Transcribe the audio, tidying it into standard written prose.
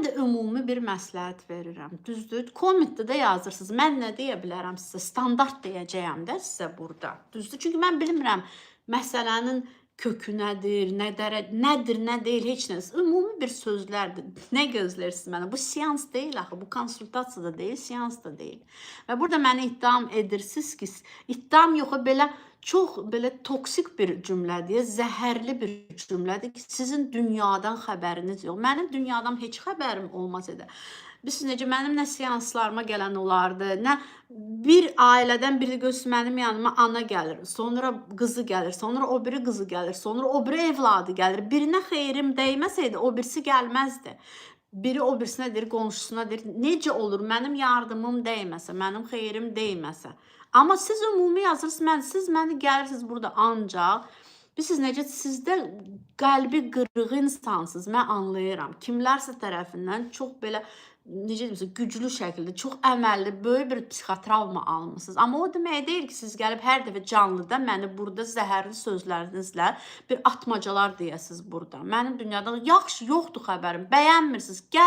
Mən də ümumi bir məsləhət verirəm. Düzdür? Kommentdə də yazırsınız. Mən nə deyə bilərəm sizə? Standart deyəcəyəm də sizə burada. Düzdür? Çünki mən bilmirəm məsələnin kökü nədir, nə dərə, nədir, nə deyil, heç nə. Ümumi bir sözlərdir. Nə gözləyirsiniz mənə? Bu seans deyil axı, bu konsultasiya da deyil, seans da deyil. Və burada məni ittiham edirsiniz ki, ittiham yox, belə çox belə toksik bir cümlədir, zəhərli bir cümlədir ki, sizin dünyadan xəbəriniz yox. Mənim dünyadan heç xəbərim olmaz idi. Bilirsiniz necə, mənim nə seanslarıma gələn olardı, nə bir ailədən biri göz mənim yanıma ana gəlir, sonra qızı gəlir, sonra o biri qızı gəlir, sonra o biri evladı gəlir. Birinə xeyrim dəyməsəydi, o birisi gəlməzdi. Biri o birisinə deyir, qonşusuna deyir, necə olur mənim yardımım dəyməsə, mənim xeyrim dəyməsə. Amma siz ümumi yazırsınız, siz məni gəlirsiniz burada ancaq. Bilirsiniz necə, sizdə qəlbi qırıq insansınız, mən anlayıram. Kimlərsə tərəfindən çox belə, necə deyim sizə, güclü şəkildə, çox əməlli, böyük bir psixotravma almısınız. Amma o demək deyil ki, siz gəlib hər dəfə canlıda məni burada zəhərli sözlərinizlə bir atmacalar deyəsiz burada. Mənim dünyadan yaxşı yoxdur xəbərim. Bəyənmirsiniz. Gəlin.